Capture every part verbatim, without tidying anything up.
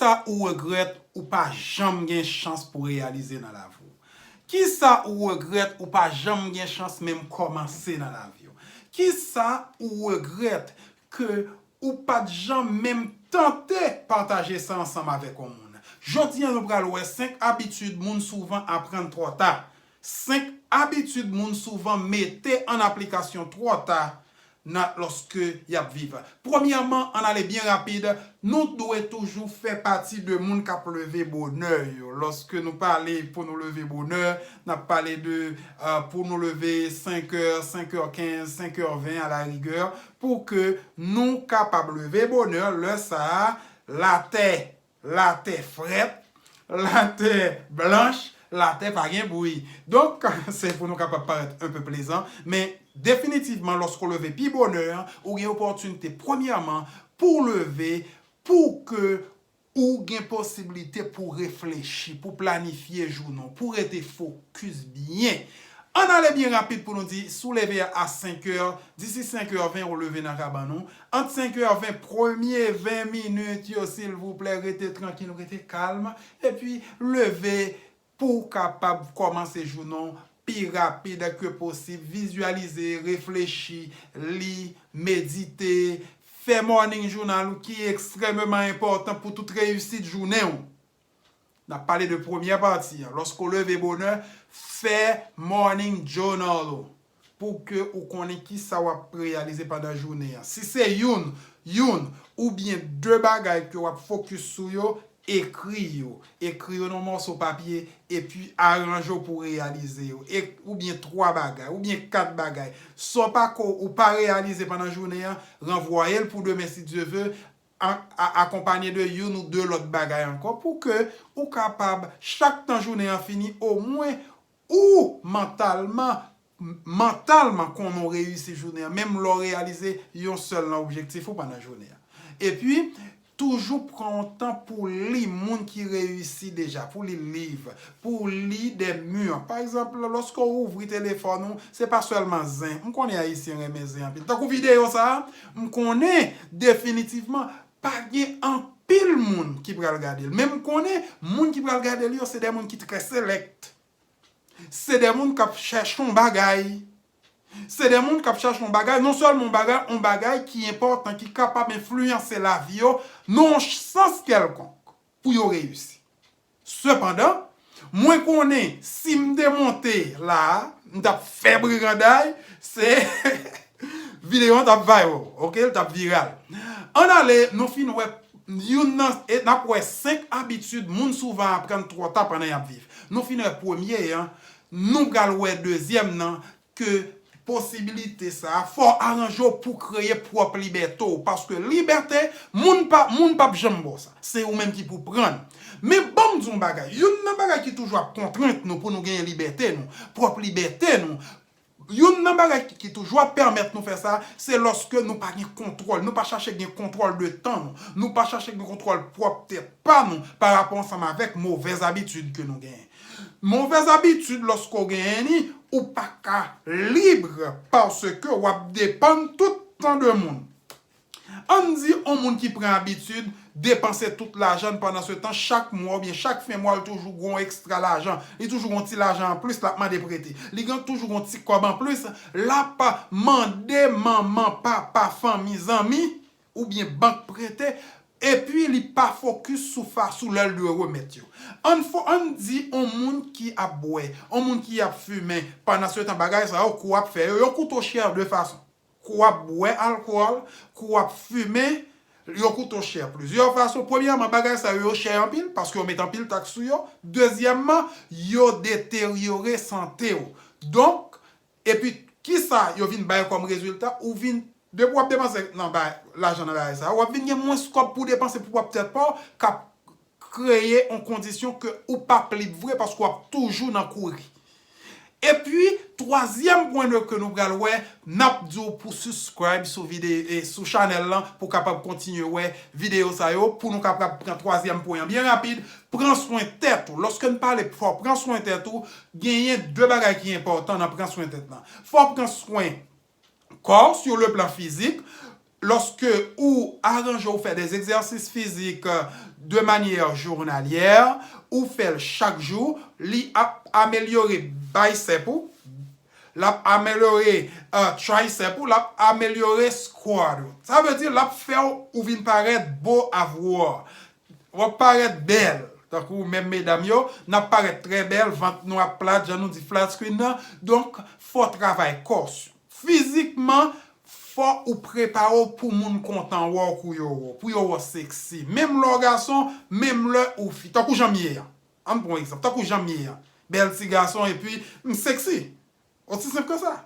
Kisa ou regrèt ou pa janm gen chans pou reyalize nan lavi w? Kisa ou regrèt ou pa janm gen chans menm kòmanse nan lavi w? Kisa ou regrèt ke ou pa t janm menm tante pataje sa ansanm avèk yon moun? Jodi a, nou pral wè senk abitid moun souvan aprann twò ta. Senk abitid moun souvan mete an aplikasyon twò ta nan, lòske y ap viv. Premyèman, ann ale byen rapid, nou dwe toujou fè pati de moun k ap leve bonè yo. Lòske nou pale pou nou leve bonè, n ap pale de, euh, pou nou leve senk è, senk è kenz, senk è ven a la rigè, pou ke nou kapab leve bonè, lè sa a, latè latè frèt, latè blanch, latè pa gen bri. Donk, se pou nou kapab parèt un peu plezan, men definitivman, lòske w leve pi bonè, ou gen opòtinite, premyèman, pou w leve, pou ke ou gen posiblite pou w reflechi, pou w planifye jounen w, pou w rete fokis byen. Ann ale byen rapid pou nou di, si w leve a senk è, disi senk è ven, ou leve nan kabann ou. Ant senk è ven, premye ven minit yo, silvouplè, rete trankil, rete kalm, epi leve pou w kapab kòmanse jounen w pi rapid ke posib. Vizyalize, reflechi, li, medite, fè morning journal ou ki ekstrèmeman enpòtan pou tout reyisit jounen w. N ap pale de premyè pati a. Lòske w leve bonè, fè morning journal ou pou ke ou konnen kisa w ap reyalize pandan jounen an. Si se youn, youn oubyen de bagay ke w ap fokis sou yo, ekri yo. Ekri yo nan mòso papye, epi aranje w pou w reyalize yo. E, oubyen twa bagay, oubyen kat bagay. Sa w pa ko, ou pa reyalize pandan jounen an, ranvwaye l pou demen, si Dye ve, a, a, akonpanye de youn ou de lòt bagay ankò, pou ke ou kapab, chak tan jounen an fini, omwen ou mantalman, mantalman konnen w reyisi jounen an, menm lè w reyalize yon sèl nan objektif ou pandan jounen an. Epi, toujou pran yon tan pou li moun ki reyisi deja, pou li liv, pou li de mi. Pa egzanp, lòske w ouvri telefòn ou, se pa sèlman zen. M konnen Ayisyen renmen zen anpil. Tankou videyo sa a, m konnen definitivman pa gen anpil moun ki pral gade l. Men m konnen moun ki pral gade l yo, se de moun ki trè select. Se de moun k ap chèche yon bagay. Se de moun k ap chèche yon bagay, non sèlman yon bagay, yon bagay ki enpòtan, ki kapab enfliyanse lavi yo nan yon sans kèlkonk pou yo reyisi. Sepandan, mwen konnen si m te monte la a, m t ap fè briganday, se videyo an t ap viral, ok? L t ap viral. Ann ale, nou fin wè youn nan, e n ap wè senk abitid moun souvan aprann twò ta pandan y ap viv. Nou fin wè premye an, nou pral wè dezyèm nan, ke posibilite sa a, fò w aranje w pou kreye pwòp libète w, paske libète, moun pa, moun p ap janm ba w sa. Se ou menm ki pou pran l. Men ban m di w yon bagay, youn nan bagay ki toujou ap kontrent nou pou nou genyen libète nou, pwòp libète nou, youn nan bagay ki, ki toujou ap pèmèt nou fè sa, se lòske nou pa gen kontwòl, nou pa chache gen kontwòl de tan nou, nou pa chache gen kontwòl pwòp tèt pa nou, pa rapò ansanm avèk movèz abitid ke nou genyen. Movèz abitid, lòske w genyen li, ou pa ka lib, paske w ap depann tout tan de moun. Ann di, yon moun ki pran abitid depanse tout lajan l, pandan se tan, chak mwa oubyen chak fen mwa, l toujou gon ekstra lajan. Li toujou gon ti lajan anplis, l ap mande prete. Li gen toujou gon ti kòb anplis, l ap mande manman, papa, fanmi, zanmi, oubyen bank prete, epi li pa fokis sou fa, sou lè l dwe remèt yo. Ann fo, ann di, yon moun ki ap bwè, yon moun ki ap fimen, pandan se tan, bagay sa yo, kou ap fè yo, yo koute w chè de fason. Kou ap bwè alkòl, kou ap fimen, yo koute w chè plizyè fason. Premyèman, bagay sa yo, yo chè anpil, paske yo met anpil taks sou yo. Dezyèmman, yo deteryore sante w. Donk, epi, kisa yo vin bay kòm rezilta? Ou vin, depi w ap depanse nan bay, lajan nan bagay sa, w ap vin gen mwens kòb pou depanse pou pwòp tèt pa w, k ap kreye yon kondisyon ke ou p ap lib vre, paske w ap toujou nan kouri. Epi, twazyèm pwen de ke nou pral wè, n ap di w pou subscribe sou vide-, e, sou chanèl lan, pou w kapab kontinye wè videyo sa yo, pou nou kapab pran twazyèm pwen an byen rapid, pran swen tèt ou. Lòske n pale fò pran swen tèt ou, genyen de bagay ki enpòtan nan pran swen tèt lan. Fò w pran swen kò w, sur le plan fizik, Lòske ou aranje w fè des exercices physiques de manière journalière, ou fè l chak jou, li ap amelyore bicep ou, l ap amelyore uh, tricep ou, l ap amelyore squat ou. Sa vle di l ap fè w ou vin parèt beau à voir. W ap parèt bèl. Tankou menm medam yo, n ap parèt trè bèl, vant nou ap plat, jan nou di flat screen nan. Donk, fò travay kò. Fizikman, fò ou prepare w pou moun kontan wè w, kou yo wè w, pou yo wè w seksi. Menm lè w gason, menm lè ou fi. Tankou jan m ye an. Ann pran yon egzanp. Tankou jan m ye an. Bèl ti gason epi m seksi. Osi senp ke sa.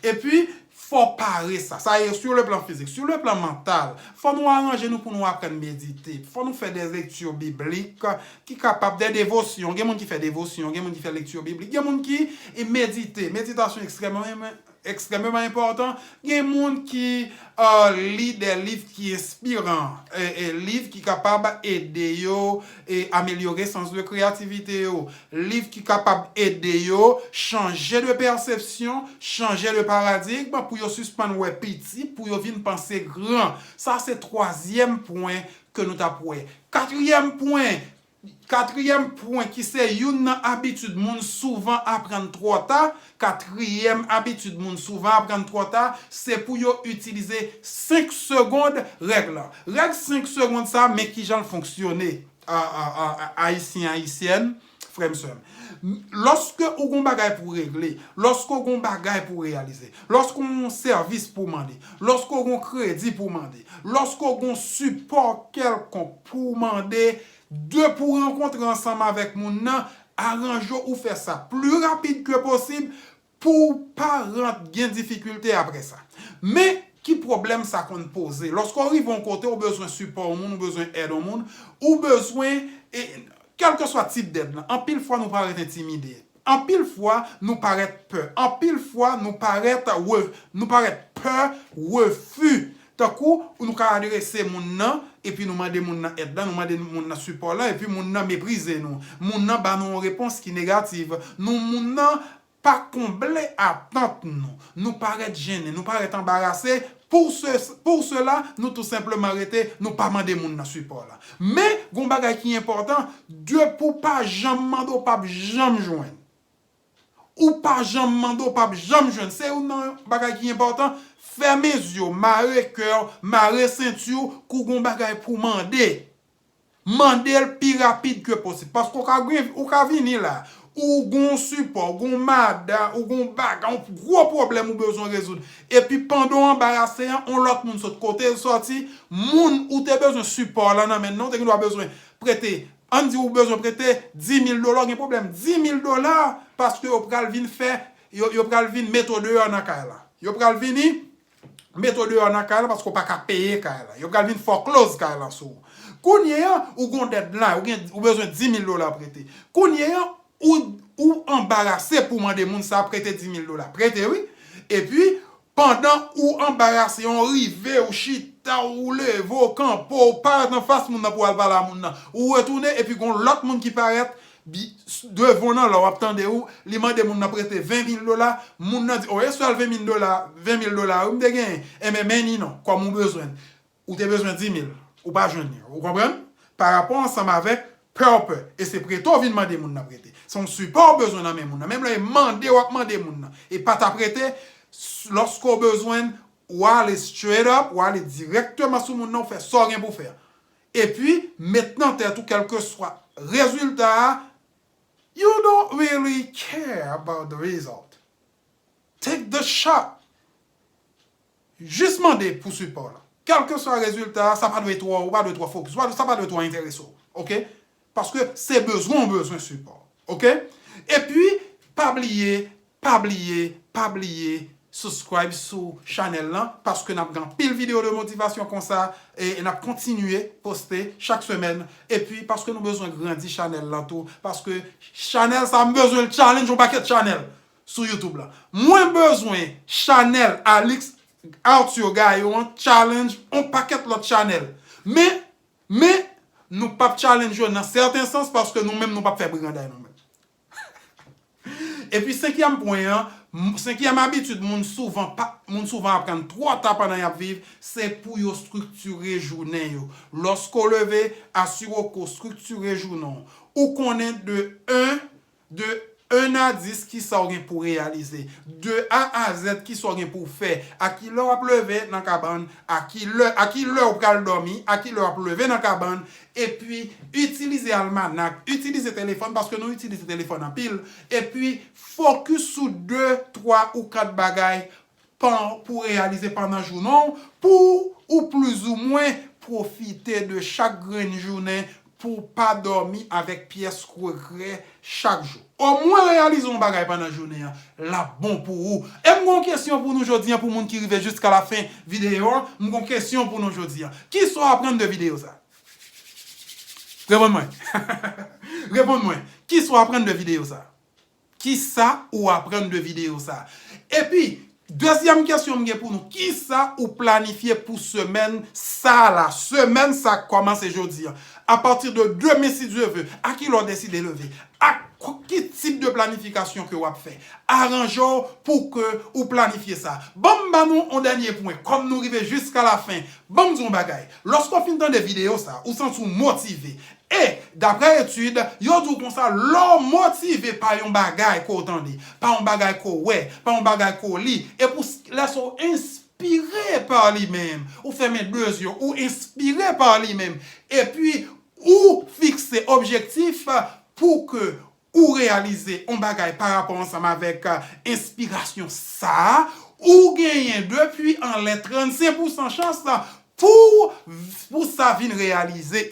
Epi, fò pare sa. Sa e sur le plan fizik. Sur le plan mantal, fò nou aranje nou pou nou aprann medite. Fò nou fè des lectures bibliques ki kapab, des dévotions. Gen moun ki fè devosyon, gen moun ki fè lekti biblik, gen moun ki e medite. Meditasyon ekstrèmeman, ekstrèmeman enpòtan. Gen moun ki uh, li de liv ki enspiran, e, e, liv ki kapab ede yo e amelyore sans de kreyativite yo, liv ki kapab ede yo chanje de pèsepsyon, chanje de paradigm pou yo sispann wè piti, pou yo vin panse gran. Sa se twazyèm pwen ke nou t ap wè. Katriyèm pwen, katriyèm pwen ki se youn nan abitid moun souvan aprann twò ta, katriyèm abitid moun souvan aprann twò ta, se pou yo itilize senk segonn règ la. Règ senk segonn sa, men kijan l fonksyone. A, a, a, a, Ayisyen, Ayisyèn, frè m, sè m. Lòske ou gon bagay pou regle, lòske ou gon bagay pou reyalize, lòske ou gon sèvis pou mande, lòske ou gon kredi pou mande, lòske ou gon sipò kèlkonk pou mande, de pou rankontre ansanm avèk moun nan, aranje w ou fè sa pli rapid ke posib pou w pa ran-, gen difikilte apre sa. Men, ki pwoblèm sa konn poze? Lòske w rive yon kote, ou bezwen sipò yon moun, ou bezwen èd yon moun, ou bezwen, e, kèlkeswa tip dèd lan, anpil fwa nou parèt entimide. Anpil fwa, nou parèt pè. Anpil fwa, nou parèt re-, nou parèt pè, refi. Tankou, nou ka adrese moun nan, epi nou mande moun nan èd lan, nou mande moun nan sipò lan, epi moun nan meprize nou. Moun nan ba nou yon repons ki negatif. Nou, moun nan pa konble atant nou. Nou parèt jennen, nou parèt anbarase. Pou se, pou sela, nou tou senpleman rete, nou pa mande moun nan sipò la. Men, gon bagay ki enpòtan, de pou pa janm mande, w p ap janm jwenn. Ou pa janm mande, w p ap janm jwenn. Se youn nan bagay ki enpòtan. Fèmen zye w, mare kè w, mare senti w, kou gon bagay pou mande. Mande l pi rapid ke posib. Paske w ka gen, ou ka vini la, ou gon sipò, ou gon madan, ou gon bagay, yon gwo pwoblèm ou bezwen rezoud. Epi pandan w anbarase an, yon lòt moun sot kote l sòti, moun ou te bezwen sipò la nan men nan, ou te gen dwa bezwen prete, ann di ou bezwen prete dis mil dola, w gen pwoblèm dis mil dola, paske yo pral vin fè, yo, yo pral vin mete w deyò nan kay la. Yo pral vini mete w deyò nan kay la paske w pa ka peye kay la. Yo pral vin foreclose kay la sou ou. Kounye a, ou gon deadline, ou gen, ou bezwen dis mil dola prete. Kounye a, ou, ou anbarase pou mande moun sa prete dis mil dola. Prete, wi. Epi, pandan ou anbarase, yon rive, ou chita, ou leve, ou kanpe, ou parèt anfas moun nan pou al pale a moun nan. Ou retounen, epi gon lòt moun ki parèt, bi-, devan w nan, lè w ap tande ou, li mande moun nan prete ven mil dola, moun nan di, "O, e sèl ven mil dola, ven mil dola wi m te genyen." Enben, men ni non, kòm ou bezwen l. Ou te bezwen dis mil, ou pa jwenn li. Ou konprann? Pa rapò ansanm avèk pè w pè. E se prete w vin mande moun nan prete. Se yon sipò w bezwen nan men moun nan. Menm lè e mande w ap mande moun nan. E pa t ap rete, s-, lòske w bezwen l, w ale straight up, w ale dirèkteman sou moun nan, w fè sa w gen pou fè. Epi, met nan tèt ou, kèlkeswa rezilta a, you don't really care about the result. Take the shot. Jis mande pou sipò la. Kèlkeswa rezilta a, sa pa dwe twò, ou pa dwe twò fokis, ou pa, sa pa dwe twò enterese w. Oke? Paske se bezwen w bezwen sipò. Oke? Epi, pa bliye, pa bliye, pa bliye, subscribe sou chanèl lan, paske n ap gen anpil videyo de motivasyon konsa, e, e n ap kontinye poste chak semèn. Epi, paske nou bezwen grandi chanèl lan tou, paske chanèl sa, m bezwen l challenge yon pakèt chanèl sou YouTube la. Mwen bezwen chanèl Alix Arthur Gaillot an challenge yon pakèt lòt chanèl. Men, men, nou p ap challenge yo nan sèten sans paske nou menm nou p ap fè briganday nou menm. Epi senkyèm pwen an, m- senkyèm abitid moun souvan pa, moun souvan aprann twò ta pandan y ap viv, se pou yo estriktire jounen yo. Lòske w leve, asire w ke w estriktire jounen w. Ou konnen de en, de en a dis kisa w gen pou reyalize. De A a Z kisa w gen pou w fè. A kilè w ap leve nan kabann, a kilè, a kilè w pral dòmi, a kilè w ap leve nan kabann, epi itilize almanak, itilize telefòn, paske nou itilize telefòn anpil, epi fokis sou de, twa ou kat bagay pan- pou reyalize pandan jounen w, pou ou plizoumwen pwofite de chak grenn jounen pou w pa dòmi avèk pyès regrè chak jou. Omwen reyalize yon bagay pandan jounen an, l ap bon pou ou. E m gen yon kesyon pou nou jodi an, pou moun ki rive jiska lafen videyo an, m gen yon kesyon pou nou jodi an. Kisa w aprann de videyo sa? Reponn mwen. Reponn mwen. Kisa w aprann de videyo sa? Kisa ou aprann de videyo sa? Epi, dezyèm kesyon m gen pou nou, kisa ou planifye pou semèn sa la? Semèn sa k kòmanse jodi an. Apati de demen, si Dye ve, a kilè w deside leve? A k- ki tip de planifikasyon ke w ap fè? Aranje w pou ke ou planifye sa. Ban m ba nou yon dènye pwen, kòm nou rive jiska lafen. Ban m di w yon bagay. Lòske w fin tande videyo sa, ou santi w motive. E, daprè etid, yo di w konsa, lè w motive pa yon bagay ke w tande, pa yon bagay ke w wè, pa yon bagay ke w li, epi w s- lèse w enspire pa li menm, ou fèmen de zye w, ou enspire pa li menm, epi ou fikse objektif pou ke ou reyalize yon bagay pa rapò ansanm avèk, euh, enspirasyon sa a, ou genyen depi anlè trannsenk pousan chans pou, pou sa vin reyalize.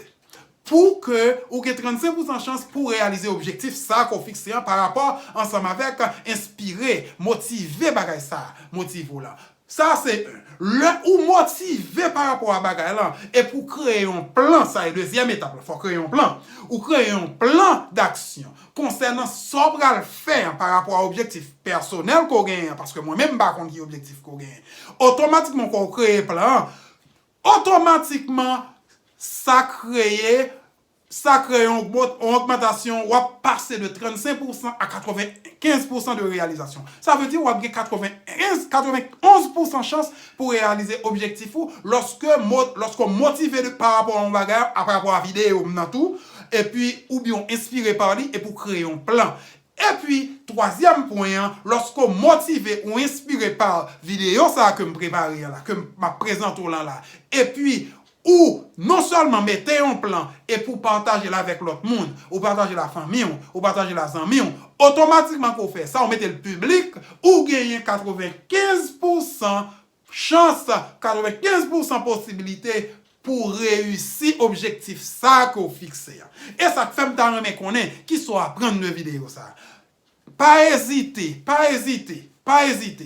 Pou ke ou gen trannsenk pousan chans pou reyalize objektif sa a ke w fikse an pa rapò ansanm avèk enspire, motive bagay sa a, motive w la. Sa se en. Lè ou motive pa rapò a bagay lan, epi w kreye yon plan, sa e dezyèm etap la, fò w kreye yon plan. Ou kreye yon plan daksyon konsènan sa w pral fè an pa rapò a objektif pèsonèl ke w genyen an, paske mwen menm m pa konn ki objektif ke w genyen. Otomatikman, kan w kreye plan an, otomatikman, sa kreye, sa kreye yon ogmant- yon ogmantasyon, w ap pase de trannsenk pousan a katrevenkenz pousan de reyalizasyon. Sa vle di w ap gen katrevenkenz, katrevenonz pousan chans pou reyalize objektif ou lòske mo- lòske w motive de, pa rapò a yon bagay, a pa rapò a videyo m nan tou, epi oubyen w enspire pa li, epi w kreye yon plan. Epi, twazyèm pwen an, lòske w motive ou enspire pa videyo sa a ke m prepare an la, ke m ap prezante w lan la, epi ou non sèlman mete yon plan epi w pataje l avèk lòt moun, ou pataje l a fanmi w, ou pataje l a zanmi w, otomatikman ke w fè sa, ou mete l piblik, ou genyen katrevenkenz pousan chans, katrevenkenz pousan posibilite pou w reyisi objektif sa a ke w fikse an. E sa k fè m ta renmen konnen kisa w aprann de videyo sa a. Pa ezite, pa ezite, pa ezite.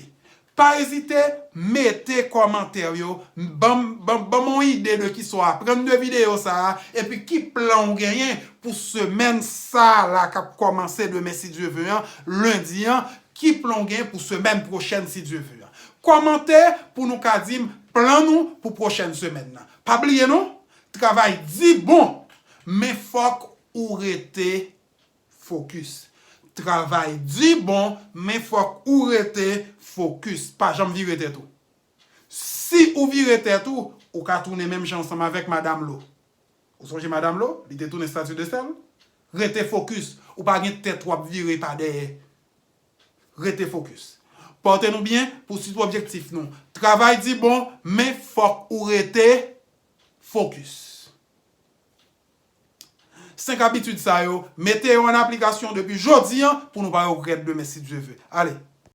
Pa ezite, mete kòmantè w yo, ban m- ban m- ban m yon ide de kisa w aprann de videyo sa a, epi ki plan w genyen pou semèn sa a la k ap kòmanse demen, si Dye ve an, lendi an, ki plan w genyen pou semèn pwochèn, si Dye ve an. Kòmante pou nou ka di m plan nou pou pwochèn semèn nan. Pa bliye non, travay di bon, men fòk ou rete fokis. Travay di bon, men fòk ou rete fokis. Pa janm vire tèt ou. Si ou vire tèt ou, ou ka tounen menm jan ansanm avèk Madanm Lo. Ou sonje Madanm Lo? Li te tounen stati de sèl. Rete fokis. Ou pa gen tèt w ap vire pa dèyè. Rete fokis. Pòte nou byen pou swiv objektif nou. Travay di bon, men fòk ou rete fokis. Senk abitid sa yo, mete yo an aplikasyon depi jodi an pou nou pa regrèt demen, si Dye ve. Ale,